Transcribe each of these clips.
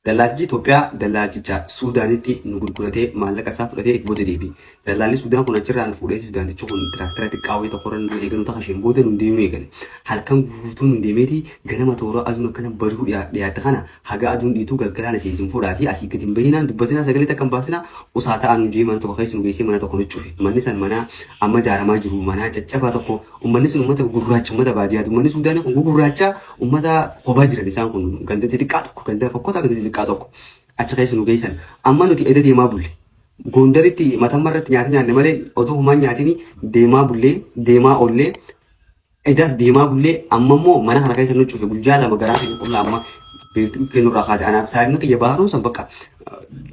Dallaaltichi Itoophiyaa dallaalchicha Suudaanitti nu gurguratee maallaqa isaa fudhatee booda deebi'e. Dallaalli Suudaan kun achirraa nu fuudhee Suudaantichi kun tiraaktara xiqqaa wayii tokkorra nu eega nu takasheen booda nu deemuu eegale. Halkan guutuu nu deemeeti ganama toora aduun akkana bari'uu dhiyaatte kana haga aduun dhiituu galgalaan asii isin fuudhaatii asii gadi hin bahinaan dubbatinaa sagalee takka hin baasinaa usaa ta'aa nu jee mana tokko keessa nu geessee mana tokko nu cufe. Manni san mana amma ijaaramaa jiru mana caccabaa tokko. Ummanni sun ummata gugurraacha, ummata baadiyyaati. Ummanni Suudaanii kun gugurraacha, ummata kophaa jiran isaan kun ganda xixiqqaa tokko, ganda fokkotaa ganda xixiqqaa tokko achi keessa nu geessan. Amma nuti eda deemaa bulle. Gondaritti matamma irratti nyaata nyaanne malee otoo humaan nyaatini deemaa bullee, deemaa oollee, edaas deemaa bullee. Amma immoo mana kana keessa nu cufe guyyaa 2 garaa keenya qullaa amma beelti dhukkee nurraa kaate. Anaaf saayibni kiyya baaruu san bakka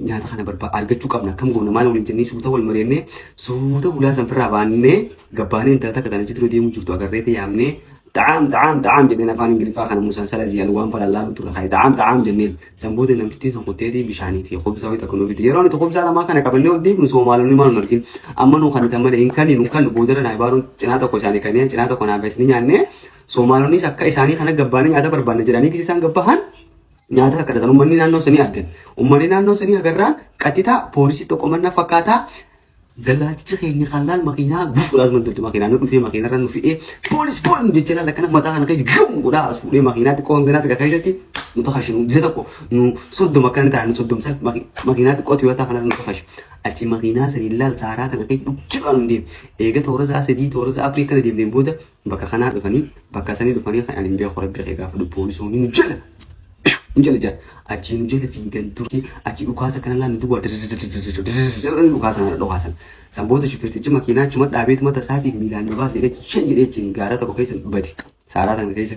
nyaata kana barbaa argachuu qabna, akkam goona, maal waliin jennee suuta wal mari'annee suuta hulaa san firraa baannee gabbaanee intala takka tana achi dura deemuu jirtu agarreeti yaamnee xa'aam xa'aam xa'aam jenneen. Afaan Ingiliffaa kana musaan salazii alwaan falallaalu ture kaayee xa'aam xa'aam jenneen. San booda namtittiin sun kutteetii bishaanii fi kubsa wayii takka nuu fide. Yeroo nuti kubsaa lamaa kana qabannee ol deebinu Soomaalonni maal nu argin amma nu kan malee hin kaniin hin kan boodara naa baaruun cinaa tokko isaanii kanneen cinaa tokko naaf ni nyaannee. Soomaalonnis akka isaanii kana gabbaanii nyaata barbaanne jedhanii gisi isaan gabbahan nyaata akka kadhatan uummanni naannoo sanii argan. Uummanni naannoo sanii agarraan qaxitaa poolisii tokko manna fakkaataa dallaaltichi keenya kan laal makiinaa guf godhaa tuman turte. Makiinaa nu dhufee makiinaa irra nu fe'ee poolis poolis jecha laal akkana mataa kana keessa gum godhaa as fuudhee makiinaa xiqqoo hanganaa xiqqaa keessatti nu takashe. Nu biyya tokko nu 30 akkana ta'an nu 30 sal makiinaa xiqqoo Toyota kana nu takashe. Achi makiinaa sanii laal saaraa kana keessa dhukkiidhaan nu deeme. Eega toora sa'a 3 toora sa'a 4 akkana deemneen booda bakka kanaa dhufanii bakka sanii dhufanii kan ani hin beeku rabbi kee gaafa dhufu poolisoonni nu jala jala achii nu jala fiigan ture. Achii dhukaasa kana laan duwwaa dhukaasa kana dhukaasan. San booda shufeertichi makiinaa achuma dhaabeetu mata isaatiif miilaan nu baase jedhee shan jedhee achiin gaara tokko keessa bade saaraa kana keessa.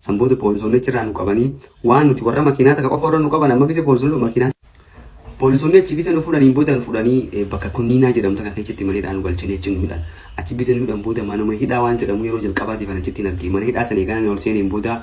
San booda poolisoonni achirraa nu qabanii waan nuti warra makiinaa takka qofa warra nu qaban amma kise poolisoonni makiinaa poolisoonni achi gisa nu fudhaniin booda nu fudhanii bakka kunniinaa jedhamtu kana keessatti mana hidhaa nu galchanii achi nu hidhan. Achi gisa nu hidhan booda manuma hidhaa waan jedhamu yeroo jalqabaatiif an achitti hin arge. Mana hidhaa sana eeganaan ol seeneen booda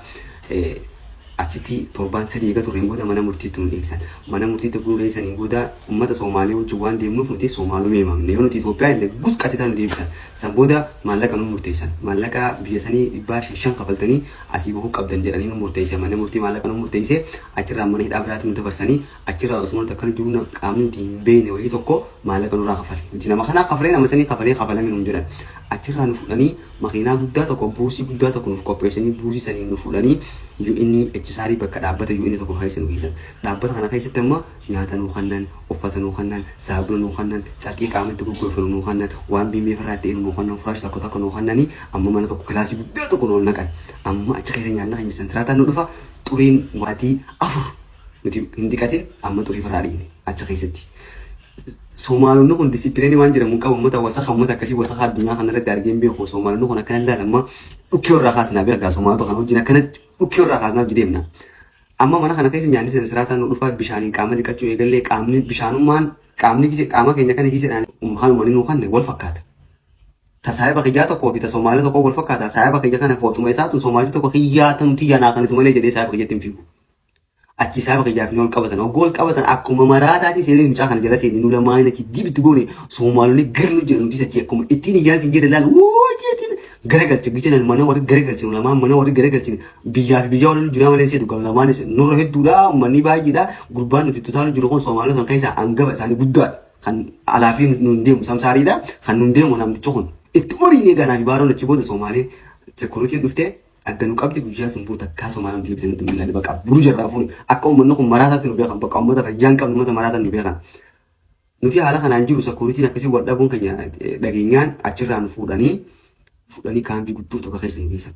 achitti torbaan 3 eega turreen booda mana murtiitti nu dhiyeessan. Mana murtiitti nu dhiyeessaniin booda uummata Soomaalee wajjin waan deemnuuf nuti Soomaalumee himamne. Yoo nuti Itoophiyaa illee gus qaxitaa nu deebisan. San booda maallaqa nu murteessan. Maallaqa biyya sanii dhibbaa shan shan kafaltanii asii bahuu qabdan jedhanii nu murteessan. Manni murtii maallaqa nu murteesse achirraa mana hidhaa biraatti nu dabarsanii achirraa osuma nuti akkana jiru qaamni nuti hin beekne wayii tokko maallaqa nurraa kafale. Nuti nama kanaa kafalee nama sanii kafalee kafalame nuun jedhan. Achirraa nu fudhanii makiinaa guddaa tokko buusii guddaa tokko nuuf qopheessanii buusii saniin nu fudhanii UNHCR bakka dhaabbata UN tokko keessa nu geessan. Dhaabbata kana keessatti amma nyaata nuu kennan, uffata nuu kennan, saabuna nuu kennan, carqii qaamatti goggoifanu nuu kennan, waan biimmee ofirraa itti nuu kennan, firaash tokko tokko nuu kennanii amma mana tokko kilaasii guddaa tokko nu ol naqan. Amma achi keessa nyaanni keenya santiraataan nu dhufa. Xuriin waatii 4 nuti hin dhiqatin amma xurii ofirraa dhiqne achi keessatti. Soomaalonni kun disipiliinii waan jedhamu hin qabu. Uummata wasaka, uummata akkasii wasaka addunyaa kanarratti argee hin beeku. Soomaalonni kun akkana ilaala amma dhukkee irraa kaasnaa beekaa Soomaalota kana wajjin akkana dhukkee irraa kaasnaa hojii deemna. Amma mana kana keessa nyaanni siraataan nu dhufaa bishaaniin qaama dhiqachuu eegallee qaamni bishaanummaan qaamni gise qaama keenya kana giseedhaan kan uummanni nu kanne wal fakkaata. Ta saahiba kiyyaa tokkoo fi ta Soomaalii tokkoo wal fakkaata. Saahiba kiyya kana footuma isaatu Soomaalii tokko kiyyaa tan tiyyaa naa kanitu malee jedhee saahiba kiyyatti hin fiigu. Achi saahiba kiyyaaf ni wal qabatan. Hogguu wal qabatan akkuma maraataatii seenee mucaa kana jala seenee nu lamaan achi dibitti goone. Soomaalonni gar nu jedhan nuti achi akkuma ittiin iyyaan siin jedhe laal woo jeetiin garagalche giseen mana warri garagalche nu lamaan mana warri garagalchine biyyaa fi biyya waliin jiraa malee seetu gan lamaan nurra hedduudha uummanni baay'eedha. Gurbaan nuti itti utaalu jiru kun Soomaalota san keessaa hangafa isaanii guddaadha kan alaa fi nuun deemu samsaariidha kan nuun deemu namtichi kun itti oriinee ganaa fi baaroon. Achi booda Soomaaleen security dhuftee adda nu qabdi. Guyyaa sun booda takkaa Soomaaleen deebisanii nutti mul'anne. Bakka buru jarraa fuuni akka uummanni kun maraataatti nu beekan, bakka uummata fayyaa hin qabne uummata maraataan nu beekan. Nuti haala kanaan jiru security akkasii wal dhabuun keenya dhageenyaan achirraa nu fuudhanii kaampii guddoo tokko keessa nu geessan.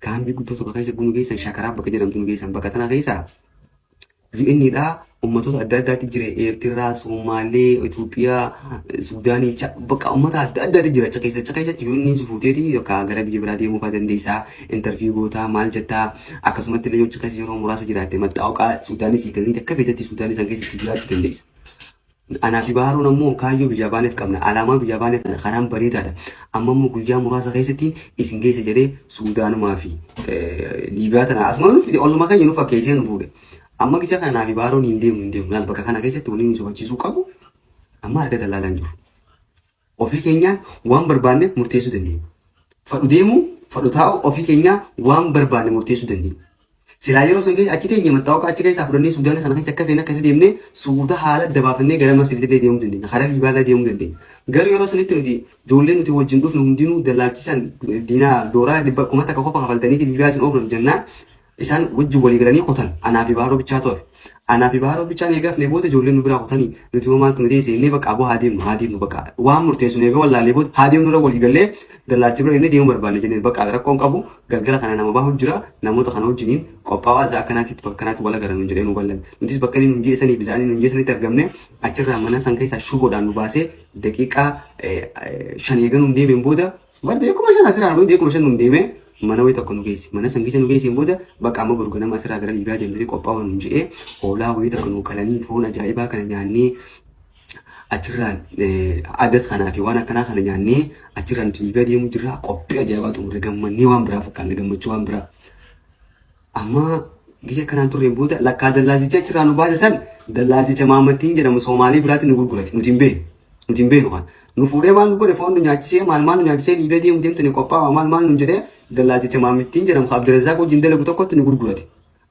Kaampii guddoo tokko keessa nu geessan, Shakaraa bakka jedhamtu nu geessan. Bakka tana keessa UN dha ummatoota adda addaatti jira. Eertiraa, Somaalee, Itoophiyaa, Suudaanii, bakka ummata adda addaatti jira achi keessa. Achi keessatti UN si fuuteeti yookaan gara biyya biraa deemuu fa'aa dandeessaa, interview gootaa, maal jettaa, akkasumatti illee yoo achi keessa yeroo muraasa jiraatte maxxaawqaa Suudaanii sii kennite akka feetetti Suudaanii san keessatti jiraachuu dandeessa. Anaa fi Baaroon ammoo kaayyoo biyyaa baaneef qabna. Alaamaa biyyaa baaneef karaan bareedaadha. Amma immoo guyyaa muraasa keessatti isin geessa jedhee Suudaanumaa fi Liibiyaa tana asuma nu fide, olluma keenya nu fakkeessee nu fuudhe. Amma gisa kana naa fi Baaroon hin deemnu hin deemnu. Laal bakka kana keessatti waliin nu sobachiisuu qabu amma harka dallaalaan jiru. Ofii keenyaan waan barbaanne murteessuu dandeenya. Fadhu deemuu, fadhu taa'u, ofii keenyaa waan barbaanne murteessuu dandeenya. Silaa yeroo san keessa achi teenye mattaawaqaa achi keessaa fudhannee Suudaanii kana keessa akka feene akka isa deemnee suuta haala dabaafannee gara Masriitti illee deemuu dandeenya. Karaa Liibiyaa illee deemuu dandeenya. Garuu yeroo sanitti nuti ijoolleen nuti wajjin dhufnu hundinuu dallaalchisan diinaa dooraa 1,000 qofa kafaltaniiti Liibiyaa isin oofnu jennaan isaan wajjin walii galanii kutan. Anaa fi Baharoo bichaa ture. Anaa fi Baharoo bichaan eega hafnee booda ijoolleen nu biraa kutanii nuti hoo maaltu nu teesse jennee bakka aboo haa deemnu haa deemnu bakka waan murteessinu eega wallaallee booda haa deemnu irra walii gallee dallaalchi bira jennee deemuu barbaanne jenneen bakka rakkoon qabu galgala kana nama bahu jira namoota kana wajjiniin qophaa'aa za'a akkanaatitti bakka kanaatti wal agarra nuun jedhee nu ballame. Nutis bakka inni nuun jeesanii fi za'a inni nuun jeesanitti argamne achirraa mana san keessaa shuboodhaan nu baasee daqiiqaa 5 eega nuun deemeen booda Bar deekuma 5 asirraa nu deekuma 5 nuun deemee mana wayii tokko nu geesse. Mana san keessa nu geesseen booda bakka amma boru ganama asirraa gara Liibiyaa deemtanii qophaa'aa nuun jedhee hoolaa wayii tokko nu qalanii foon ajaa'ibaa kana nyaannee achirraan adas kanaa fi waan akkanaa kana nyaannee achirraan nuti Liibiyaa deemuu jirra qophii ajaa'ibaa xumurre gammannee waan biraa fakkaanne gammachuu waan biraa. Amma gisa akkanaan turreen booda lakkaa dallaalchicha achirraa nu baase san dallaalchicha Maammattiin jedhamu Soomaalii biraatti nu gurgurate nuti hin beeknu. Nuti hin beeknu kana. Nu fuudhee maal nu godhe foon nu nyaachisee maal maal nu nyaachisee Liibiyaa deemu deemtanii qophaa'aa maal maal nu jedhee dallaalchicha Maammattiin jedhamu Abdirazaaq wajjin dalagu tokkotti nu gurgurate.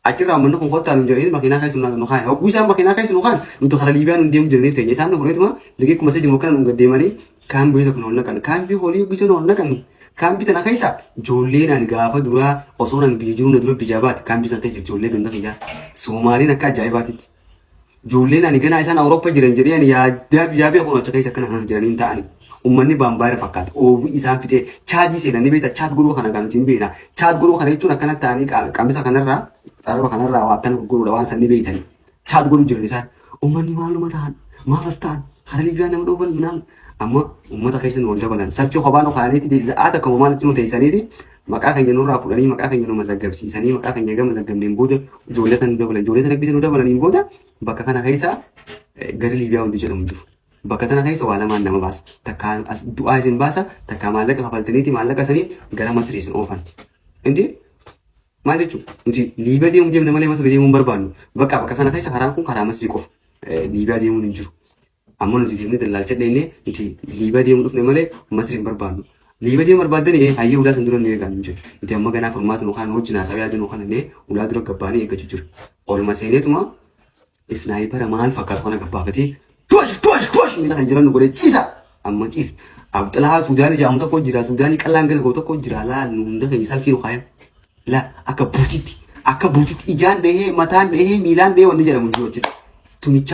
Achirraa manni kun kottaa nu jedhanii makiinaa keessa nu kaa'e. Hogguu isaan makiinaa keessa nu kaa'an nuti karaa Liibiyaa nu deemu jiraniif teenya. Isaan nu fudheetuma daqiiquma 3 akkana nu gaddeemanii kaambii tokko nu ol naqan. Kaambii hoolii hogguu nu ol naqan. Kaambii tana keessa ijoolleen ani gaafa duraa osoo nan biyya jiruu na dura biyyaa baate kaambii san keessa ijoollee ganda kiyyaa. Soomaaliin akka ajaa'ibaatitti. Ijoolleen ani ganaa isaan Awurooppaa jiran jedhee ani yaaddaa biyyaa beeku achi keessa akkana kan jiranii hin ta'ani. Uummanni baambaayira fakkaata. Oowwi isaan fixee chaadii seenan ni beekta chaad godhuu kana kan nuti hin beekna. Chaad godhuu kana jechuun akkana ta'anii qamisa kanarraa xaraba kanarraa waa akkana gurguruudha waan san ni beektani. Chaad godhuu jiran isaan. Uummanni maaluma ta'an maaf as ta'an karaa Liibiyaa nama dhoofan minaan amma uummata keessa nu wal dabalan. Salfii kophaa nu kaa'aniiti za'aa takka maalitti nu teessaniiti maqaa keenya nurraa fuudhanii maqaa keenya nu mazaggabsiisanii maqaa keenya egaa mazaggabneen booda ijoollee tan nu dabalan ijoollee tan eebbisa nu dabalaniin booda bakka kana keessa gara Liibiyaa wanti jedhamu jiru. Bakka tana keessa waa lamaan nama baasa. Takka as du'aa isin baasa takka maallaqa kafaltaniiti maallaqa sanii gara Masrii isin oofan. Indi maal jechuudha? Nuti Liibiyaa deemuu deemna malee Masrii deemuu hin barbaannu. Bakka bakka kana keessa karaan kun karaa Masrii qofa. Liibiyaa deemuun hin jiru. Amma nuti deemnee dallaalcha dheenyee nuti Liibiyaa deemuu dhufne malee Masrii hin barbaannu. Liibiyaa deemuu barbaaddanii hayyee ulaa san dura nu eegaa nu jedhe. Nuti amma ganaa furmaata nu kaan wajjin haasawaa yaada nu kanannee ulaa dura gabbaanee eeggachuu jira. Olma seeneetuma isnaayipara maal fakkaatu kana gabbaafatee tuwash tuwash tuwash miila kan jiran nu godhee ciisa. Amma ciif. Abxilaa Suudaanii jedhamu tokko jira. Suudaanii qallaan gala ga'u tokko jira. Laal nu hunda keenya salfii nu kaayan. La akka buutitti akka buutitti ijaan dhahee mataan dhahee miilaan dhahee wanni jedhamu hin jiru jechuudha. Tumichaa.